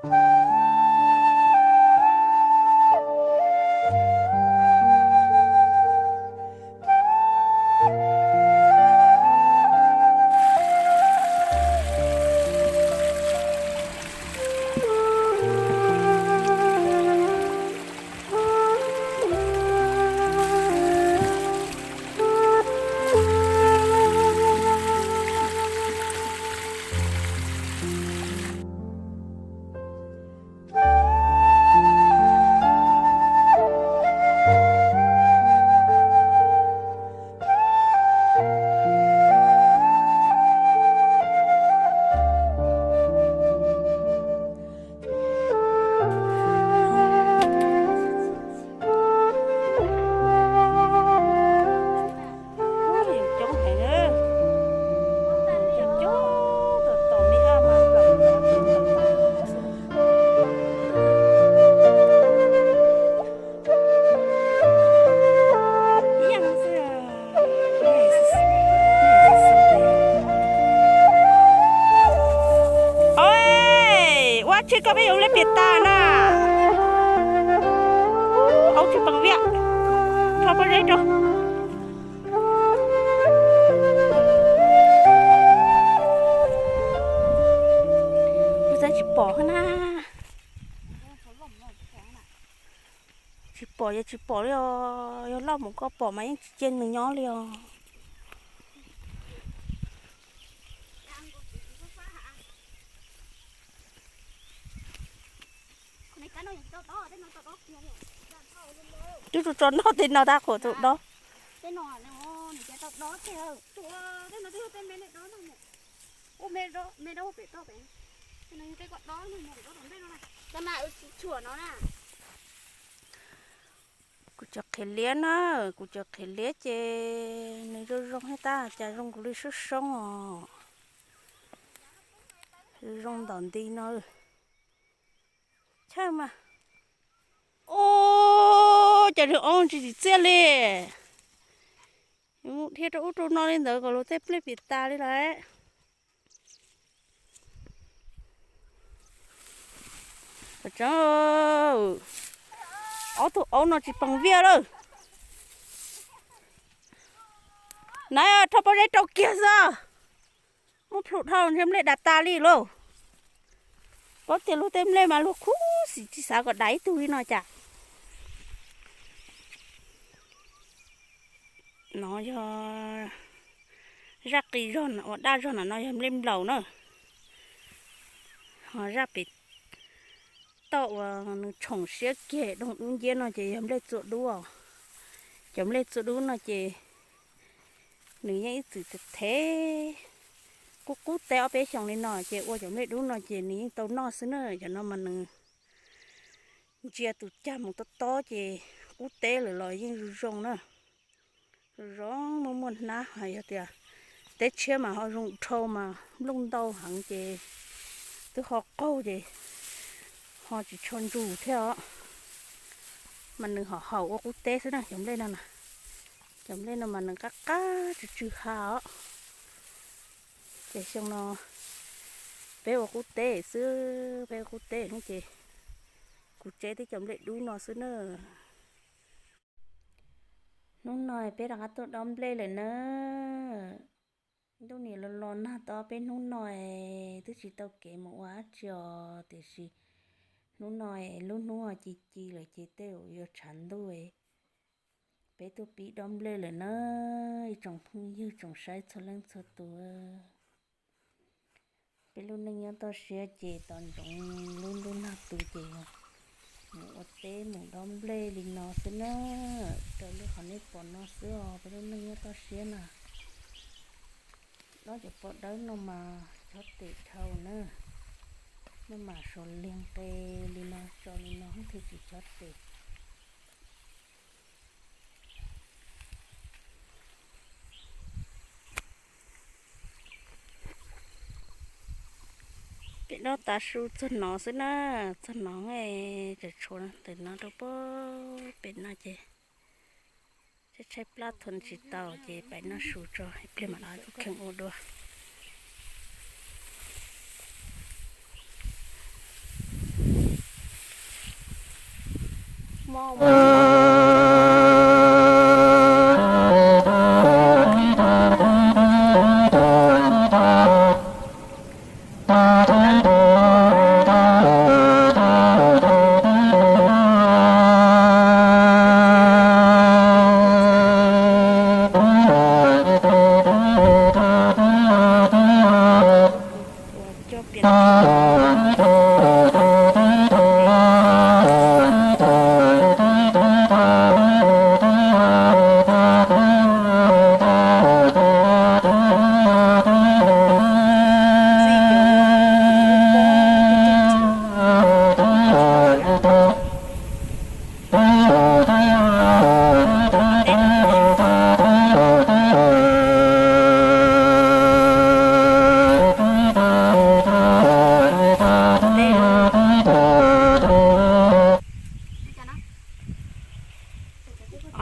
Ua tsi koj peb yuav leb piam tas na. Aub tsis peem viaj, rho pob zeb rau. Kuv xav tsis pom na. Tsis pom yog tsis pom li os, yog loj mus koj pom mas yeej tsis cia nws nyob li os. Twb tso tso noj tej no tab qhuas tus dob. Kuv cov qhiav liab na, kuv cov qhiav liab ces nws zoo zoo thiab tab cas zoo nkaus li soob soob os. Zoo ntom nti no. Chawj mas. Ub, cas nws ob tsis tsim txiaj li. Mus dhia rau ub rau no li ntawd kom luag tej nplej piam tas li lawm. Tseeb, ob tug aub no tsis peem viaj lawm. Na, rho pob zeb rau kiag xwb. Muab plhum dhau ntshe nplej dav tas li lauj. Paub tias luag tej nplej mas luag khuv xim tsis xav kom dav ib tug li no cas. No yog zaj qis zog uas daj zog na, no yog nplej nplaum na. Ho zaj pem toj uas nws tshoom siab kiag doog dub nciab no ces yog nplej txua dub os. Cov nplej txua dub no ces nws yeej ib txwm thev qub qub teb ob peb xyoos li no ces ua cov nplej dub no ces nws yeej tau noj xwb na. Cov no mas nws ntsia tus cag mus tob tob ces qub teb lawm los yeej zoo zoo na. Zoo zoo muaj muaj hnab, ho yog tias teb tshiab mas ho zoo dhau mas nplooj ntau heev ces twb ho qaug ces ho tsis tshua ntsug thiab os. Mas nws ho haum ua qub teb xwb na cov nplej no na. Cov nplej no mas nws qab qab tsw tsw ha os. Ces xyoo no peb ua qub teb xwb, peb ua qub teb no ces kuv tseb tib cov nplej dub no xwb na. Hnub no peb rov qab tuaj dob nplej lawm na. Ntuj niam los los nag tau peb hnub no es twb tsis tau kev mus ua dab tsi os, tiam sis hnub no es lub hnub ci ci lawm ces tej zaum yuav tshav ntuj es peb tuaj pib dob nplej lawm na. Ib tsoom phooj ywg tsoom saib txhua leej txhua tus, peb lub neej nyob toj siab ces tos ntsoov lub ntuj nag tu ces mus ua teb mus dob nplej li no xwb na. Raws li qhov nej pom no xwb os, peb lub neej nyob toj siab na. Dob cov pov dawb no mas chob tes dhau na, nej mam suav liag nqe li no tso li no thiaj tsis chob tes. Pem no tav su txog no xwb na, txog no, tsam tshuav ntawm no rau pem no ces tshaib tshaib plab thua tsis tau ces pem no su tso ib pliag mam li tus kheej ua dua.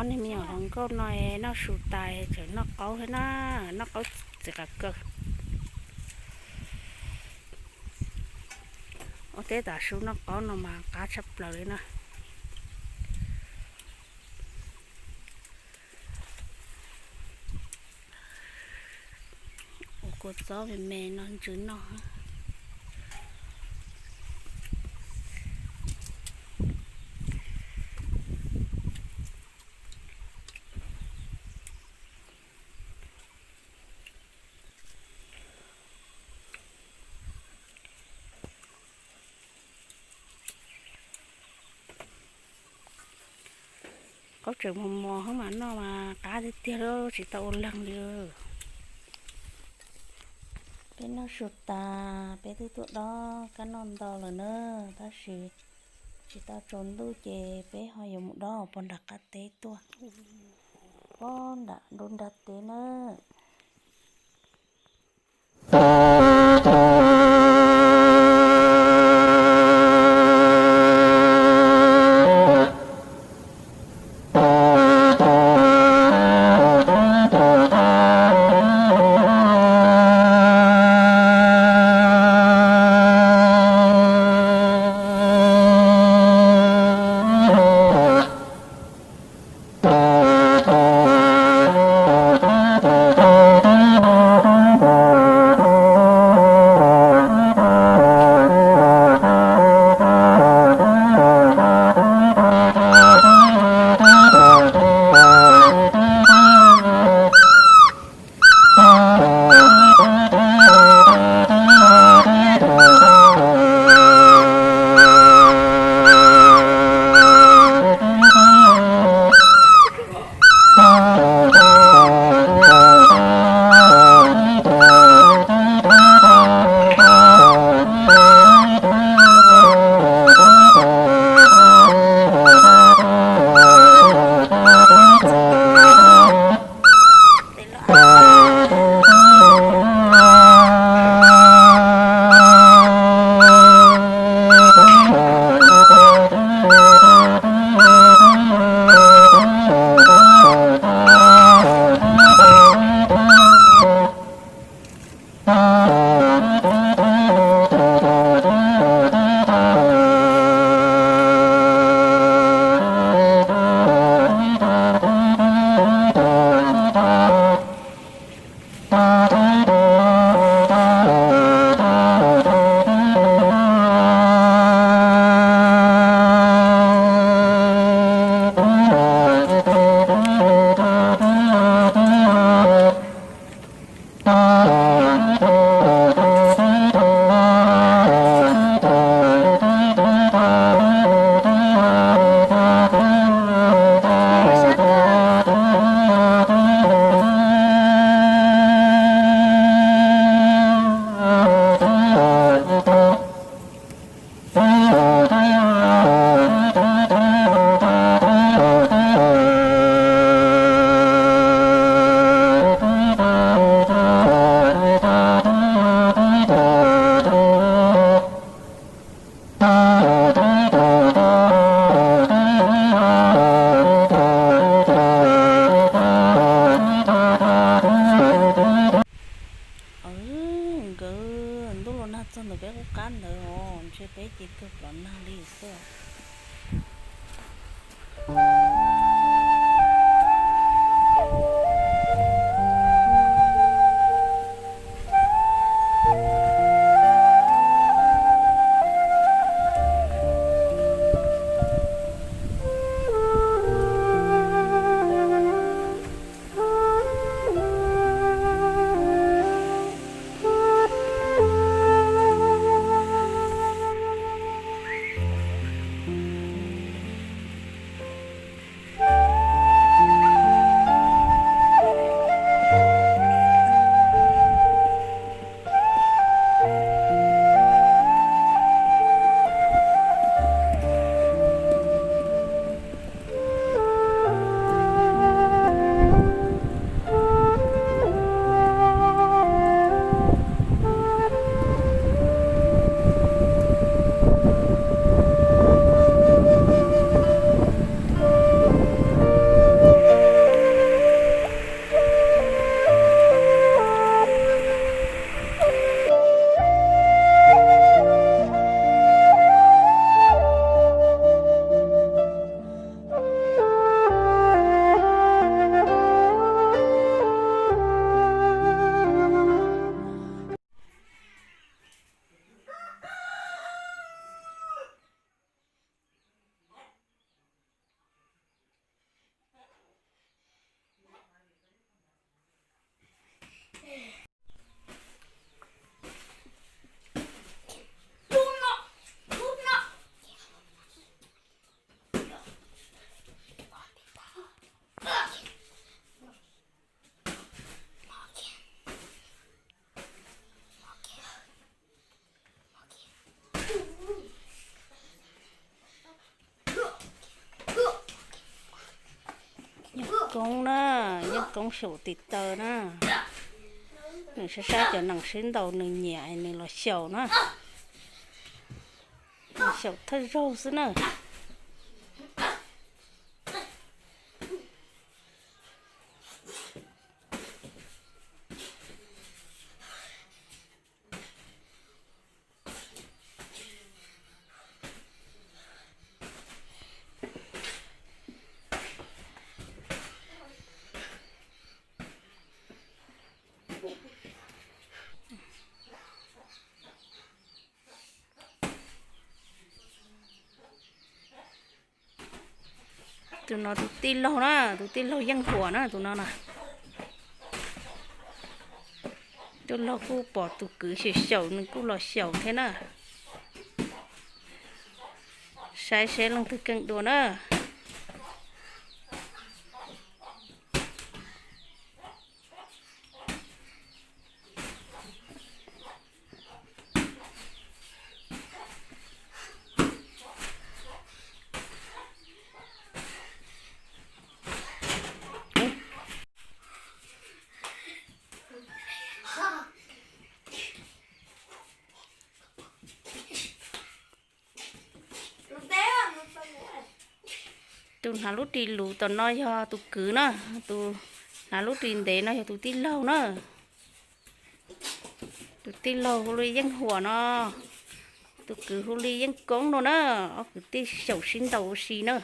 Ob niag me nyuam hluas nkauj no noj su tas tseem noj qaub thiab na, noj qaub txiv qab kawg. Ua teb tas su noj qaub no mas qab tshaj plaws li na. Ua kua txob me me no ntsws noj. Qaub tseem mos mos hab mas noj mas qab tiag tiag li, tsis tau ua leeg li. Peb noj su tas peb twb tuaj dob kab noj ntau lawm na, tab sis tsis tau tsaus ntuj ces peb ho yuav mus dob puag nram qab teb tuaj, puag nram nruab nrag teb na. Nkawd ntuj los nag txog ntawm peb qub qab ntawd os, ntshe peb ces kawg pom nag li xwb. Yeej koob na, yeej koob xyaum tiv taw na. Nws saib saib cov nees sib ntaus nws nyiam nws los xyaum na. Xyaum thawj zaug xwb na. Tus no tus tij laug na, tus tij laug yeej huam na tus no na. Tij laug kuj pom tus kwv xyaum xyaum nws kuj los xyaum thiab na. Saib seb leej twg keej dua na. Tus hnav lub ris luv tom no yog tus kwv na, tus hnav lub ris ntev no yog tus tij laug na. Tus tij laug hu li yeej huam no, tus kwv hu li yeej koob no na, ob kwv tij xyaum sib ntaus ua si na.